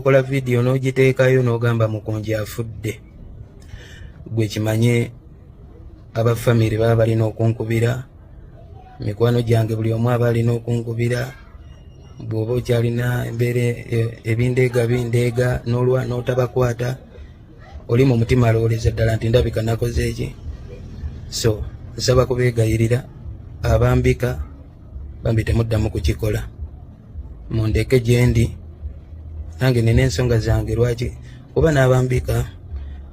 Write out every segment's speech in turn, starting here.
Bw'okola vidiyo n'ogiteekayo n'ogamba Mukunja afudde, gwe kimanye aba famire baba balina okunkubira, mikwano gyange buli omu aba alina okunkubira. Bw'oba okyalina embeera ebindeega bindeega n'olwa n'otabakwata, oli mu mutima alowooleza ddala nti ndabika nakoze eki. So nsaba kubeegayirira, abambika bambi temuddamu kukikola, mundeke gyendi, nange nina ensonga zange. Lwaki? Kuba n'abambika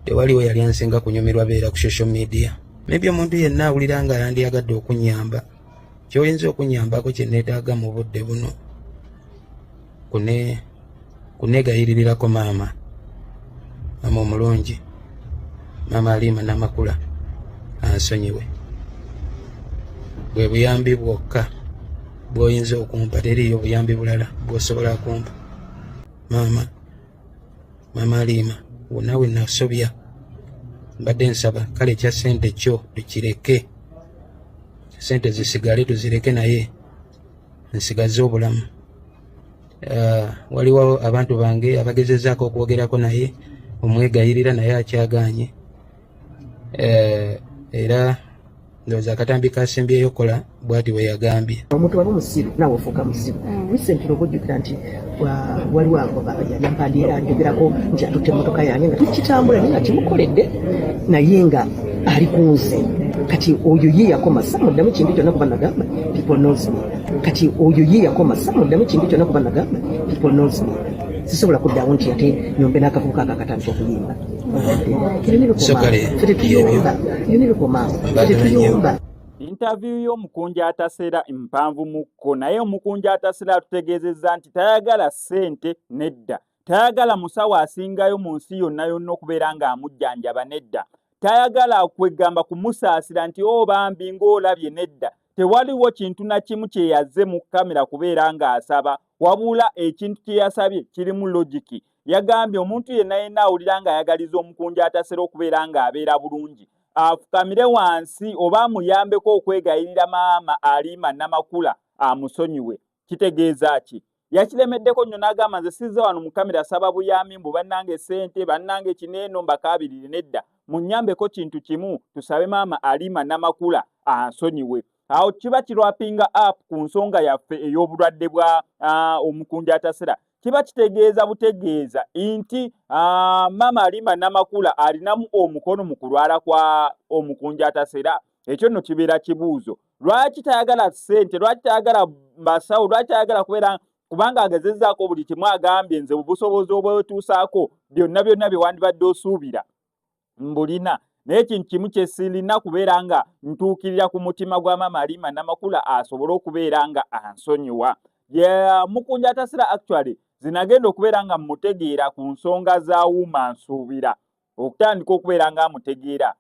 tewaliwo yali ansinga kunyumirwa beera ku social media. Maybe omuntu yenna awulira nga yandyagadde okunyamba, kyoyinza okunyambako kyeneetaaga mu budde buno kuneegayiririrako maama, maama omulungi, maama Aliima Namakula ansonyiwe. Bwe buyambi bwokka bw'oyinza okumpa, teriiyo buyambi bulala bw'osobola kumpa. Maama, maama Aliima, wonna we nasobya mbadde nsaba kale ekya ssente kyo tukireke, ssente zisigale tuzireke, naye nsigaze obulamu. Waliwo abantu bange abagezezaako okwogerako naye omwegayirira, naye akyaganye. Era ndowooza akatambi kasembyeyo kola bwati bwe yagambye. Omuntu waba omusiru nawe ofuuka musiru. Recently oba ojjukira nti waliwo yampandiira njogerako nti atutte emmotoka yange nga tukitambula, naye nga kimukoledde, naye nga ali ku nze. Kati oyo ye yakoma samuddamu kintu kyonna kuba nagamba people knows me. Kati oyo ye yakoma samuddamu kintu kyonna kuba nagamba people knows me. Sisobola kuddawo nti ate nyombe n'akavubuka ako akatandika okuyimba. So kale tetuyomba, ebyo tetuyomba. Interview y'omukunja Atasera mpanvu mukko, naye omukunja Atasera atutegeezezza nti tayagala ssente nedda, tayagala musawo asingayo mu nsi yonna yonna okubeera ng'amujjanjaba nedda, tayagala kwegamba kumusaasira nti o bambi ng'olabye nedda. Tewaliwo kintu na kimu kye yazze mu kamera kubeera ng'asaba, wabula ekintu kye yasabye kirimu logic. Yagambye omuntu yenna yenna awulira ng'ayagaliza omukunja Atasera okubeera ng'abeera bulungi afukamire wansi oba amuyambeko okwegayirira maama Aliima Namakula amusonyiwe. Kitegeeza ki? Yakiremeddeko nnyo n'agamba, nze sizza wano mu kamera saba buyambi mbu bannange ssente, bannange kineeno mbakaabirire, nedda, munnyambeko kintu kimu, tusabe maama Aliima Namakula ansonyiwe. Awo kiba kiwrappinga up ku nsonga yaffe ey'obulwadde bwa omukunja Atasera. Kiba kitegeeza butegeeza nti maama Alima Namakula alinamu omukono mu kulwala kwa omukunja Atasera. Ekyo nno kibeera kibuuzo: lwaki tayagala ssente? Lwaki tayagala basawo? Lwaki tayagala kubeera? Kubanga agezezzaako buli kimu. Agambye, nze busobozi obwetuusaako byonna byonna bye wandibadde osuubira mbulina, naye ekintu kimu kye sirina kubeera nga ntuukirira ku mutima gwa maama Alima Namakula asobole okubeera nga ansonyiwa. Mukunja Atasira actually zinagenda okubeera nga mutegeera ku nsonga za Wuma, nsuubira okutandika okubeera nga amutegeera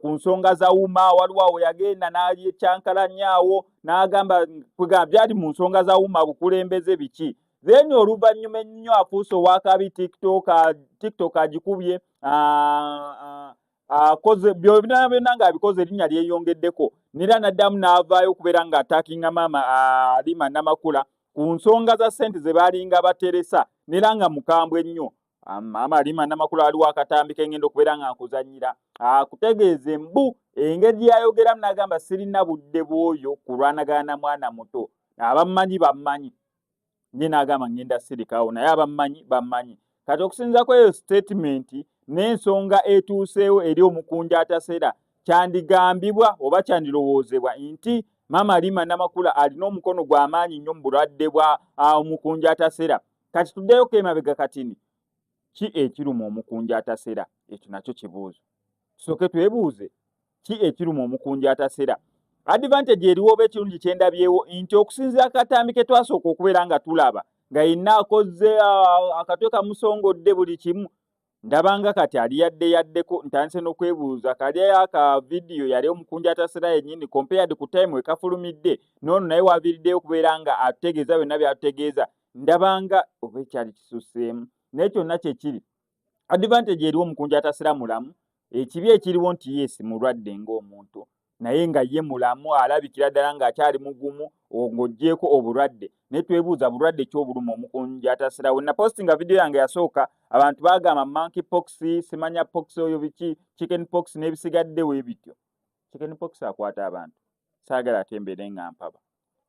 ku nsonga za Wuma. Waliwo awo yagenda n'ayekyankalanyaawo n'agamba kwegamba byali mu nsonga za Wuma, bukulembeze biki. Then oluvannyuma ennyo afuuse owakabi, TikTok, TikTok agikubye, akoze byonna byonna ng'abikoze, erinnya lyeyongeddeko, nera n'addamu n'avaayo okubeera ng'attackinga maama Alima Namakula ku nsonga za ssente ze baalinga bateresa, nera nga mukambwe nnyo. Maama Alima Namakula, aliwo akatambi kengenda okubeera nga nkuzannyira akutegeeza embu engeri gyeyayogeramu n'agamba, sirina budde bw'oyo kulwanagana na mwana muto, abammanyi bammanyi. Ye n'agamba, ngenda sirikawo, naye abammanyi bammanyi. Kati okusinziira ku eyo statement n'ensonga etuuseewo eri omukunja Atasera, kyandigambibwa oba kyandirowoozebwa nti maama Alima Namakula alina omukono gw'amaanyi nnyo mu bulwadde bwa omukunja Atasera. Kati tuddeyoko emabega katini, ki ekiruma omukunja Atasera? Ekyo nakyo kibuuzo tusooke twebuuze, ki ekiruma omukunja Atasera? Advantage eriwo oba ekirungi kyendabyewo nti okusinziira katambi ke twasooka okubeera nga tulaba nga yenna akoze akatwe kamusongodde buli kimu, ndabanga kati ali yadde yaddeko. Ntandise n'okwebuuza kali aka vidiyo yali omukunja Atasera yennyini compared ku time wekafulumidde noono, naye waviiriddeyo okubeera nga atutegeeza byonna byatutegeeza, ndabanga oba ekyali kisuseemu. Naye kyonna kyekiri, advantage eriwo, omukunja Atasera mulamu. Ekibi ekiriwo nti yes, mulwadde ng'omuntu, naye nga ye mulamu, alabikira ddala ng'akyali mugumu. Ng'oggyeeko obulwadde, naye twebuuza bulwadde ki obuluma omukunja atasera? We napostinga vidiyo yange yasooka, abantu bagamba monkey pox, simanya pox oyo biki, chicken pox n'ebisigadde we bityo. Chicken pox akwata abantu? Saagala ate mbeere nga mpaba.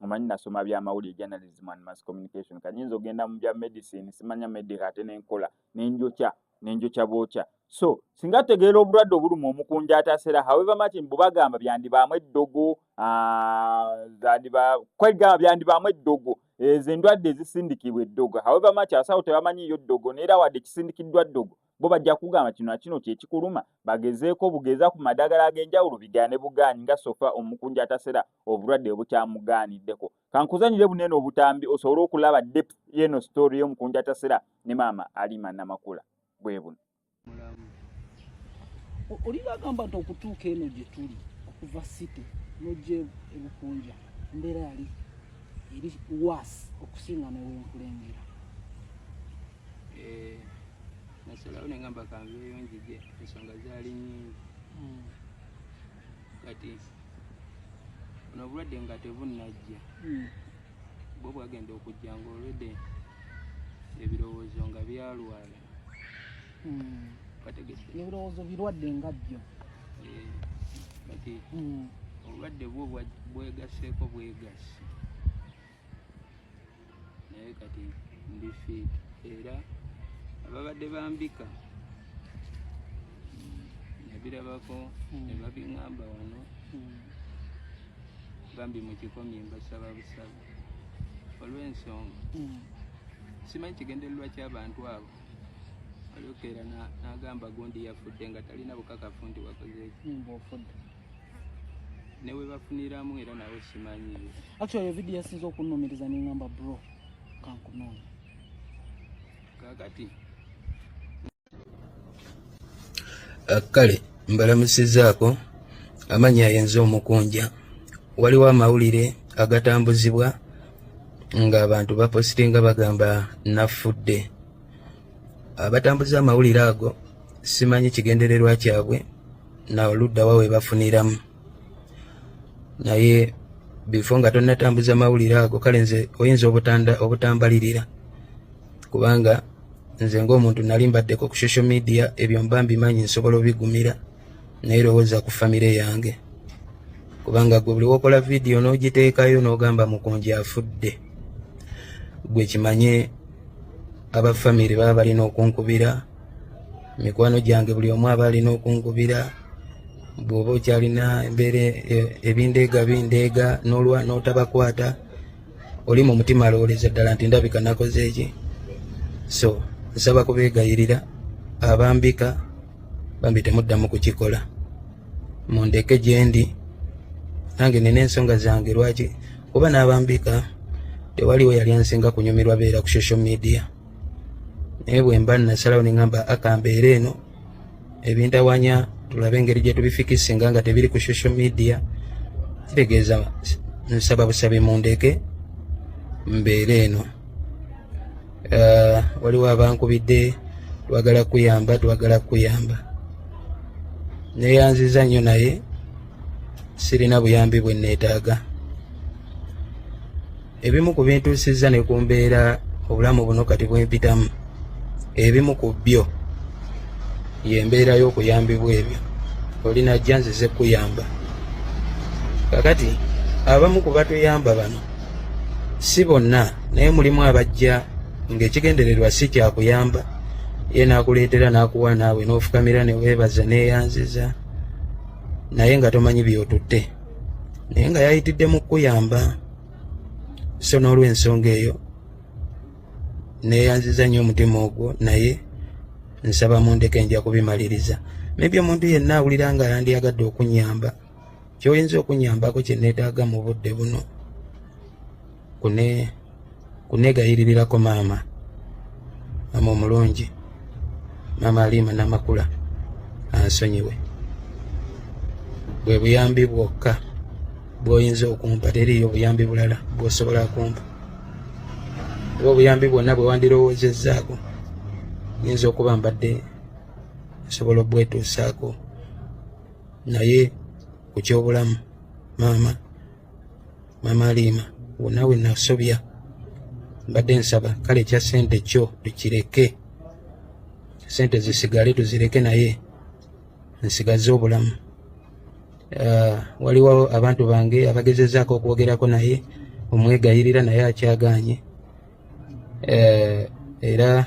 Omanyi nasoma byamawulire, journalism and mass communication, kanyinza ogenda mu bya medicine, simanya medical, ate nenkola nenjokya nenjokya bwokya. So singa tutegeera obulwadde obuluma omukunja atasera, however much mbu bagamba byandibaamu eddogo, kwegamba byandibaamu eddogo, ezo endwadde ezisindikibwa eddogo, however much abasawo tebamanyiyo ddogo, neera wadde kisindikiddwa ddogo, bo bajja kugamba kino nakino kyekikuluma, bagezeeko bugeza ku madagala ag'enjawulo, bigaane bugaanyi. Nga so far omukunja atasera obulwadde obukyamugaaniddeko. Kankuzanyire bunene obutambi osobole okulaba depth y'eno story y'omukunja atasera ne maama Alima Namakula. Bwe buno. Oli agamba nti okutuuka eno gye tuli, okuva city n'ojja ebukunja, embeera yali eri worse okusinga newenkulengera. Eh, nasalawo nengamba kanveeyo njije, ensonga zaali nyingi. Kati buno obulwadde nga tebunnajja, bwo bwagenda okujja nga olwedde ebirowoozo nga byalwala. Bategedde? Ebirowoozo birwadde nga byo. Eh, kati obulwadde bwo bwegasseeko bwegasse, naye kati ndi fit, era ababadde bambika nabirabako ne babiŋŋamba wano. Bambi mukikomye, mbasaba busaba olw'ensonga simanyi kigendererwa ky'abantu abo. Olyokeera n'agamba gundi yafudde nga talina bukakafu nti wakoze eki. Bw'ofudde. Ne we bafuniramu era nawe simanyiyo. Actually evidiyo yasinze okunnumiriza, neŋŋamba, "Bro, kankunoonya." Kakati Kale mbalamusizzaako, amannya ayenza omukunja. Waliwo amawulire agatambuzibwa ng'abantu bapositinga bagamba nafudde. Abatambuza amawulire ago simanyi kigendererwa kyabwe na oludda wa we bafuniramu, naye bifo nga tonnatambuza mawulire ago, kale nze oyinza obutambalirira, kubanga nze ng'omuntu nali mbaddeko ku social media, ebyo mba mbimanyi, nsobola obigumira, naye lowooza ku famire yange, kubanga gwe buli wokola vidiyo n'ogiteekayo n'ogamba mukunji afudde, gwe kimanye aba famire baba balina okunkubira, mikwano gyange buli omu aba alina okunkubira. Bw'oba okyalina embeera ebindeega bindeega n'olwa n'otabakwata, oli mu mutima alowooleza ddala nti ndabika nakoze eki. So nsaba kubeegayirira, abambika bambi temuddamu kukikola, mundeke gyendi, nange nina ensonga zange lwaki, kuba n'abambika tewaliwo yali ansinga kunyumirwa beera ku social media, naye bwe mba nasalawo ne ŋŋamba akambeera eno, ebintawanya tulabe engeri gye tubifikisinga nga tebiri ku social media, kitegeeza nsaba busabi mundeke mbeere eno. Waliwo abankubidde, twagala kuyamba, twagala kuyamba, neyanziza nnyo, naye sirina buyambi bwe neetaaga. Ebimu ku bintuusizza ne ku mbeera obulamu buno kati bwempitamu, ebimu ku byo y'embeera y'okuyambibwa ebyo oli najja nzize kuyamba. Kakati abamu ku batuyamba bano, si bonna, naye mulimu abajja ng'ekigendererwa si kyakuyamba, ye n'akuleetera n'akuwa, naawe n'ofukamira ne weebaza neeyanziza, naye nga tomanyi by'otutte, naye nga yayitidde mu kukuyamba. So n'olw'ensonga eyo neeyanziza nnyo omutima ogwo, naye nsaba mundeke, nja kubimaliriza. Maybe omuntu yenna awulira nga yandyagadde okunyamba, kyoyinza okunyambako kye neetaaga mu budde buno kuneegayiririrako maama, maama omulungi, maama Aliima Namakula ansonyiwe. Bwe buyambi bwokka bw'oyinza okumpa, teriiyo buyambi bulala bw'osobola kumpa, oba obuyambi bwonna bwe wandirowoozezzaako nyinza okuba mbadde nsobola obwetuusaako, naye ku kyobulamu, maama, maama Aliima Wonna we nasobya mbadde nsaba kale ekya ssente kyo tukireke, ssente zisigale tuzireke, naye nsigaze obulamu. Waliwo abantu bange abagezezaako okwogerako naye omwegayirira, naye akyaganye. Era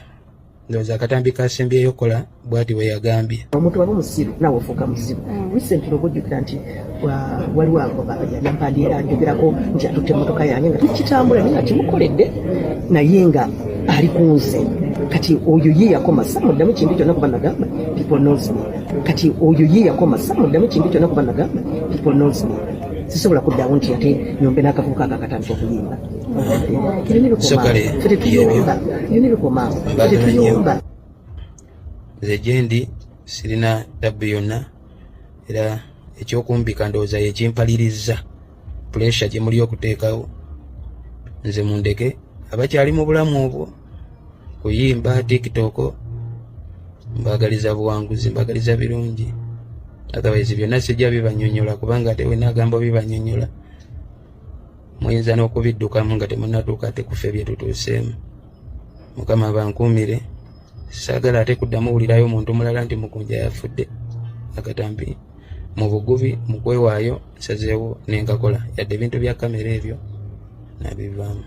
ndowooza akatambi kasembyeyo kola bwati bwe yagambye. Omuntu waba omusiru naawe ofuuka muzibu. Recently oba ojjukira nti waliwo yampandiira njogerako nti atutte emmotoka yange nga kitambula, naye nga kimukoledde, naye nga ali ku nze. Kati oyo ye yakoma samuddamu kintu kyonna kuba nagamba people knows me. Kati oyo ye yakoma samuddamu kintu kyonna kuba nagamba people knows me. Sisobola kuddawo nti ate nyombe n'akavubuka ako akatandika okuyimba. So kale, Tetuyomba, ebyo Mbagala nnyo. Tetuyomba. Nze gyendi sirina tabbu yonna, era ekyokumbika ndowooza yekimpaliriza pressure gye muli okuteekawo. Nze mundeke, abakyali mu bulamu obwo kuyimba TikTok, mbagaliza buwanguzi, mbagaliza birungi. Otherwise byonna sijja bibanyonyola, kubanga ate wena agamba bibanyonyola muyinza n'okubiddukamu nga temunnatuuka ate kufe bye tutuuseemu. Mukama abankuumire. Saagala ate kuddamu wulirayo muntu mulala nti Mukunja yafudde. Akatambi mu bugubi mu kwewaayo nsazeewo nenkakola, yadde ebintu bya kamera ebyo nabivaamu.